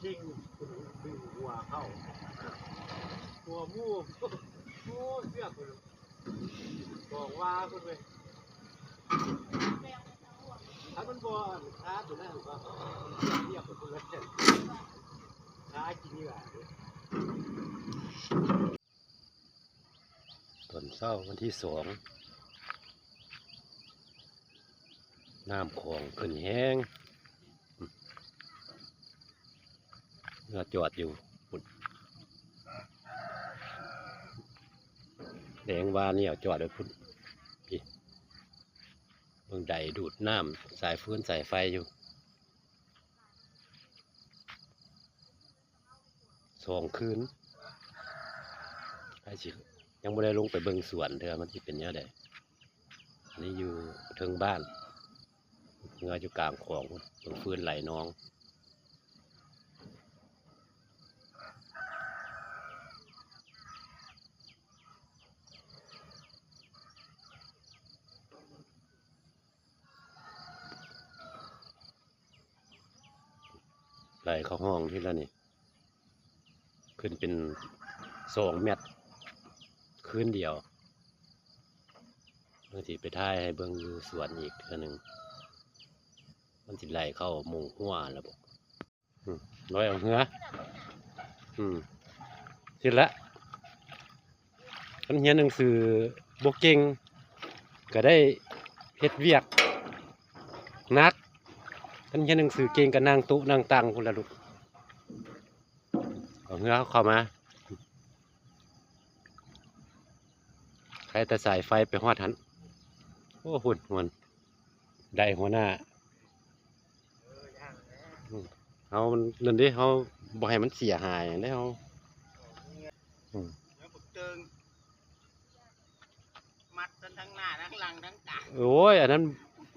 ດຶງ ດຶງຫົວເຂົ້າ ຫົວໝູ ໂອ້ ເຊືອກ ສອງວາພຸ້ນເວີຍ ຖ້າມັນບໍ່ຄາດຢູ່ນັ້ນກໍຮຽບໄປພຸ້ນແລ້ວ ຄາກິນຢູ່ຫັ້ນເດ້. ຕອນເຊົ້າວັນທີສອງ ນ້ຳຂອງຂຶ້ນແຮງ ເຮືອຈອດຢູ່ພຸ້ນ ແດງວານີ້ເອົາຈອດໄວ້ພຸ້ນ ພີ້ ເບິ່ງໄດດູດນ້ຳ ສາຍຟືນສາຍໄຟຢູ່ ສອງຄືນ ໃຜຊິ ຍັງບໍ່ໄດ້ລົງໄປເບິ່ງສວນເທື່ອ ມັນຊິເປັນແນວໃດ. ອັນນີ້ຢູ່ເທິງບ້ານ ເຮືອຢູ່ກາງຂອງພຸ້ນ ເບິ່ງຟືນໄຫຼນອງ. ໄຫຼເຂົ້າຮ່ອງພີ້ລະນີ້ ຂຶ້ນເປັນສອງແມັດ ຄືນດຽວ ເບິ່ງ ຊິໄປຖ່າຍໃຫ້ເບິ່ງຢູ່ສວນອີກເທື່ອໜຶ່ງ ມັນຊິໄຫຼເຂົ້າມຸງຫົວແລ້ວບໍ. ອືມ ລອຍເອົາເຮືອ ອືມ ຊິລະ ຄັນຮຽນໜັງສືບໍ່ເກັ່ງ ກໍໄດ້ເຮັດວຽກໜັກ ຄັນຮຽນໜັງສືເກັ່ງກໍນັ່ງໂຕະນັ່ງຕັ່ງພຸ້ນລະລູກ ເອົາເຮືອເຂົ້າມາ ໃຫ້ແຕ່ສາຍໄຟໄປຮອດຫັ້ນ ໂອ້ ພຸ້ນ ໄດ້ຫົວໜ້າ ເຮົານັ້ນເດ້ ເຮົາບໍ່ໃຫ້ມັນເສຍຫາຍເດ້ເຮົາ ອືມ ແລ້ວບັກເຕີງ ມັດທັງໜ້າທັງຫຼັງທັງກາງ ໂອ້ຍ ອັນນັ້ນ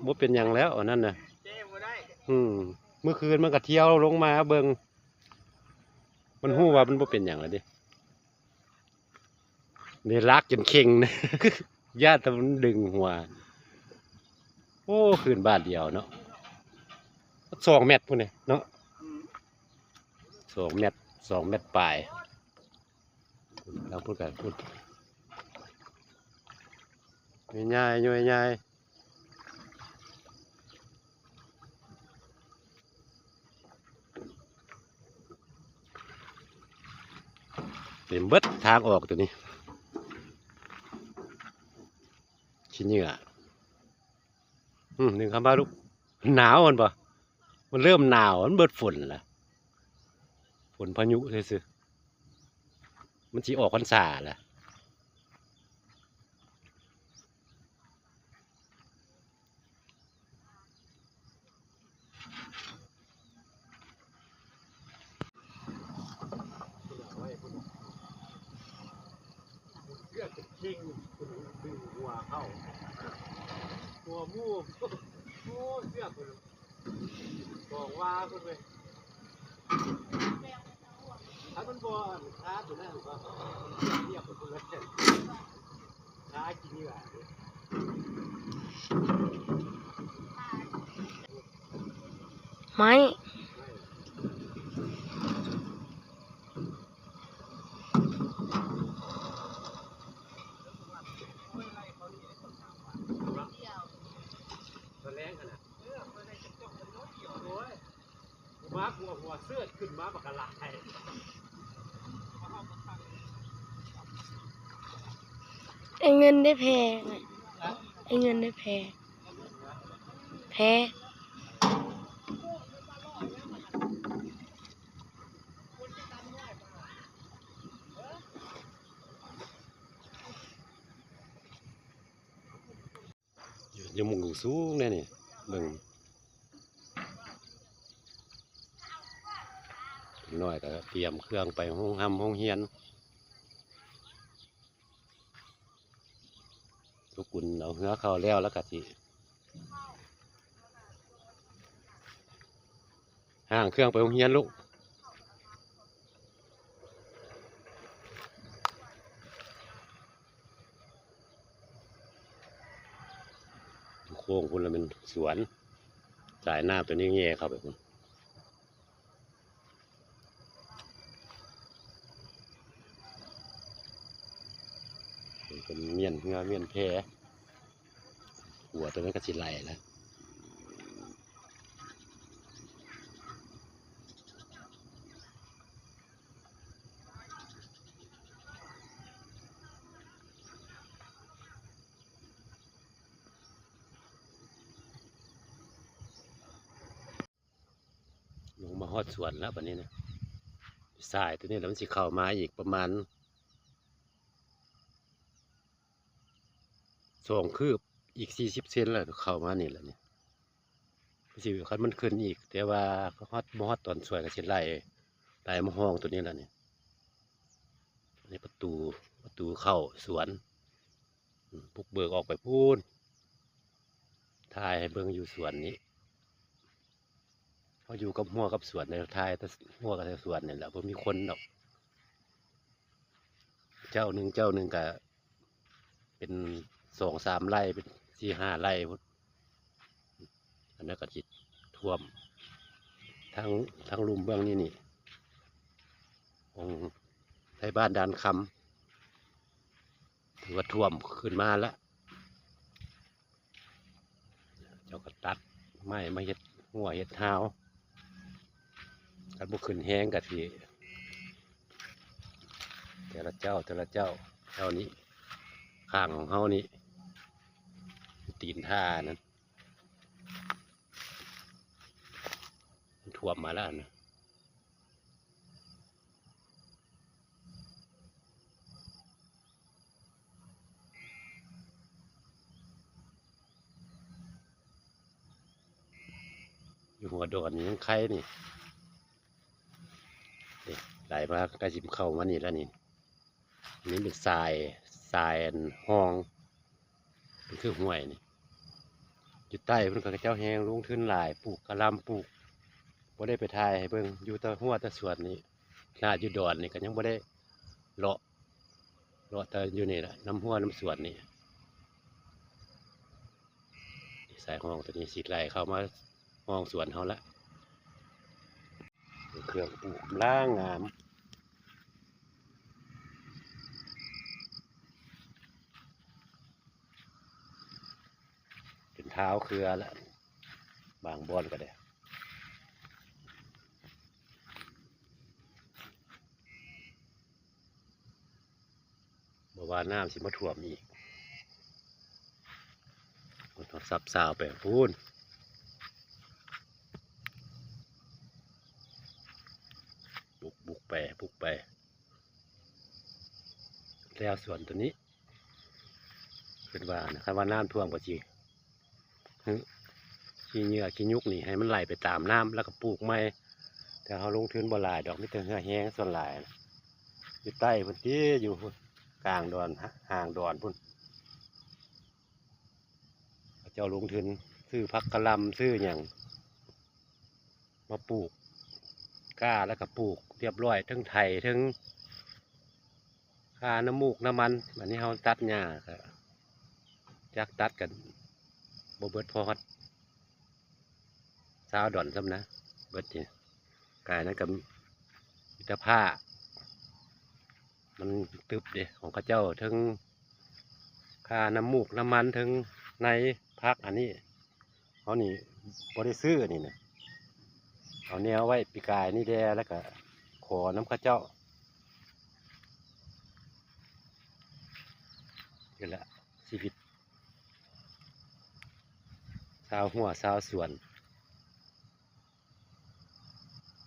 ບໍ່ເປັນຫຍັງແລ້ວ ອັນນັ້ນນະ ແກ້ບໍ່ໄດ້ ອືມ ມື້ຄືນມັນກໍທ່ຽວລົງມາເບິ່ງ ມັນຮູ້ວ່າມັນບໍ່ເປັນຫຍັງແລ້ວເດ້. ນີ້ລາກຈົນເຄັ່ງ ຢ້ານແຕ່ມັນດຶງຫົວ ໂອ້ ຄືນບາດດຽວເນາະ ສອງແມັດພຸ້ນເດເນາະ ອືມ ສອງແມັດ ສອງແມັດປາຍ ທາງພຸ້ນກໍພຸ້ນ ຍ່ອຍໆ ຍ່ອຍໆ. ເຕັມເບິດທາງອອກໂຕນີ້ ຂີ້ເຫຍື້ອ ອືມ ດຶງເຂົ້າມາລູກ ໜາວແມ່ນບໍ່? ມັນເລີ່ມໜາວ ມັນເບິດຝົນລະ ຝົນພາຍຸຊື່ໆ ມັນຊິອອກພັນສາລະ. ເຊືອກເຄັ່ງ ດຶງຫົວເຂົ້າ ຫົວໝູ ໂອ້ ເຊືອກ ສອງວາພຸ້ນເວີຍ ຖ້າມັນບໍ່ຄາດຢູ່ນັ້ນກໍຮຽບໄປພຸ້ນແລ້ວ ຄາກິນຢູ່ຫັ້ນເດ້. ໄມ້ ຕອນແລງຫັ້ນນະ ໂອ້ຍ ມາຫົວ ຫົວເສີດຂຶ້ນມາບັກກະຫຼາຍ. ໄອ້ເງິນໄດ້ແພ ໄອ້ເງິນໄດ້ແພ ແພ. ຢູ່ໝ່ອງສູງແດ່ນີ້ ເບິ່ງ ເດັກນ້ອຍກໍຕຽມເຄື່ອງໄປໂຮງຮ່ຳໂຮງຮຽນ. ລູກອຸ່ນເອົາເຮືອເຂົ້າແລ້ວ ແລ້ວກໍຊິຫ້າງເຄື່ອງໄປໂຮງຮຽນລູກ. ໂຄ້ງພຸ້ນລະແມ່ນສວນ ສາຍນ້ຳໂຕນີ້ແຍ່ເຂົ້າໄປພຸ້ນ. ເປັນມ້ຽນເຮືອມ້ຽນແພ ຂົວໂຕນັ້ນກໍຊິໄຫຼແລ້ວ. ລົງມາຮອດສວນແລ້ວບັດນີ້ນະ. ສາຍໂຕນີ້ລະ ມັນຊິເຂົ້າມາອີກປະມານສອງຄືບ ອີກສີ່ສິບເຊັນແລ້ວ ເຂົ້າມານີ້ລະນີ້. ມັນຊິ ຄັນມັນຂຶ້ນອີກ ແຕ່ວ່າຮອດ ບໍ່ຮອດຕອນສວນກໍຊິໄຫຼ ໄຫຼມາຮ່ອງໂຕນີ້ລະນີ້. ນີ້ປະຕູ ປະຕູເຂົ້າສວນ ອາ ບຸກເບີກອອກໄປພຸ້ນ ຖ່າຍໃຫ້ເບິ່ງຢູ່ສວນນີ້. ເຮົາຢູ່ກັບຮົ້ວກັບສວນເດ້ ຖ່າຍແຕ່ຮົ້ວກັບແຕ່ສວນນີ້ແຫຼະ ບໍ່ມີຄົນດອກ. ເຈົ້າໜຶ່ງ ເຈົ້າໜຶ່ງກະເປັນສອງສາມໄຮ່ ເປັນສີ່ຫ້າໄຮ່ພຸ້ນ. ອັນນັ້ນກະຊິຖ້ວມ ທາງ ທາງລຸ່ມເບື້ອງນີ້ນີ້ ຂອງໄທບ້ານດ່ານຄຳ ຖືວ່າຖ້ວມຂຶ້ນມາລະ. ເຈົ້າກໍຕັດໄມ້ມາເຮັດຮົ້ວເຮັດຮາວ ຄັນບໍ່ຂຶ້ນແຮງກໍຊິ ແຕ່ລະເຈົ້າ ແຕ່ລະເຈົ້າ. ເຈົ້ານີ້ ຂ້າງຂອງເຮົານີ້ ຕີນທ່ານັ້ນ ມັນຖ້ວມມາແລ້ວນະ. ຢູ່ຫົວດອນນີ້ຍັງໄຄນີ້ ນີ້ ໄຫຼມາໃກ້ຊິເຂົ້າມານີ້ແລ້ວນີ້. ນີ້ເປັນສາຍ ສາຍອັນຮ່ອງ ເປັນຄືຫ້ວຍນີ້. ຢູ່ໃຕ້ເພິ່ນເຂົາເຈົ້າແຮງລົງທຶນຫຼາຍ ປູກກະຫຼ່ຳ ປູກ ບໍ່ໄດ້ໄປຖ່າຍໃຫ້ເບິ່ງ ຢູ່ແຕ່ຮົ້ວແຕ່ສວນນີ້. ຂະໜາດຢູ່ດອນນີ້ກໍຍັງບໍ່ໄດ້ເລາະ ເລາະແຕ່ຢູ່ນີ້ລະ ນຳຮົ້ວນຳສວນນີ້. ສາຍຮ່ອງໂຕນີ້ຊິໄຫຼເຂົ້າມາຮ່ອງສວນເຮົາລະ. ເຄື່ອງປູກກຳລັງງາມ ເປັນທ້າວເຄືອລະ ບາງບ່ອນກໍໄດ້. ບໍ່ວ່ານ້ຳຊິມາຖ້ວມອີກ ມັນຕ້ອງຊັບຊາວໄປພຸ້ນ ບຸກ ບຸກໄປ ບຸກໄປ ແລ້ວສວນໂຕນີ້ ຄິດວ່ານະ ຄັນວ່ານ້ຳຖ້ວມກໍຊິ ຂີ້ເຫຍື້ອຂີ້ຍຸກນີ້ໃຫ້ມັນໄຫຼໄປຕາມນ້ຳ ແລ້ວກໍປູກໃໝ່. ແຕ່ເຮົາລົງທຶນບໍ່ຫຼາຍດອກ ມີແຕ່ເຫື່ອແຮງສ່ວນຫຼາຍ. ຢູ່ໃຕ້ພຸ້ນຕິ ຢູ່ກາງດອນ ຫ- ຫາງດອນພຸ້ນ ເຂົາເຈົ້າລົງທຶນຊື້ຜັກກະຫຼ່ຳ ຊື້ຫຍັງ ມາປູກ ກ້າແລ້ວກໍປູກຮຽບຮ້ອຍ ເທິງໄຖ ເທິງຄ່ານ້ຳມູກນ້ຳມັນ. ອັນນີ້ເຮົາຕັດຫຍ້າ ກໍຈັກຕັດກັນບໍ່ເບິດ ພໍຮອດຊາວດອນຊ້ຳນະ ເບິດນີ້. ກາຍນັ້ນກໍມີແຕ່ຜ້າ ມັນຕຶບເດ້ ຂອງເຂົາເຈົ້າ ເທິງຄ່ານ້ຳມູກນ້ຳມັນ ເທິງໃນຜັກ. ອັນນີ້ ເຮົານີ້ບໍ່ໄດ້ຊື້ນີ້ນະ ເອົາແນວໄວ້ປີກາຍນີ້ແດ່ ແລ້ວກະຂໍນຳເຂົາເຈົ້າ. ນີ້ແຫຼະຊີວິດຊາວຮົ້ວຊາວສວນ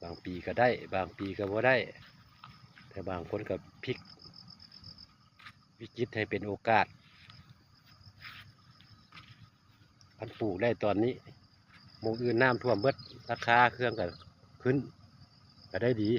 ບາງປີກໍໄດ້ ບາງປີກໍບໍ່ໄດ້ ແຕ່ບາງຄົນກໍພິກວິກິດໃຫ້ເປັນໂອກາດ. ຄັນປູກໄດ້ຕອນນີ້ ໝ່ອງອື່ນນ້ຳຖ້ວມເບິດ ລາຄາເຄື່ອງກໍຂຶ້ນ ກໍໄດ້ດີ.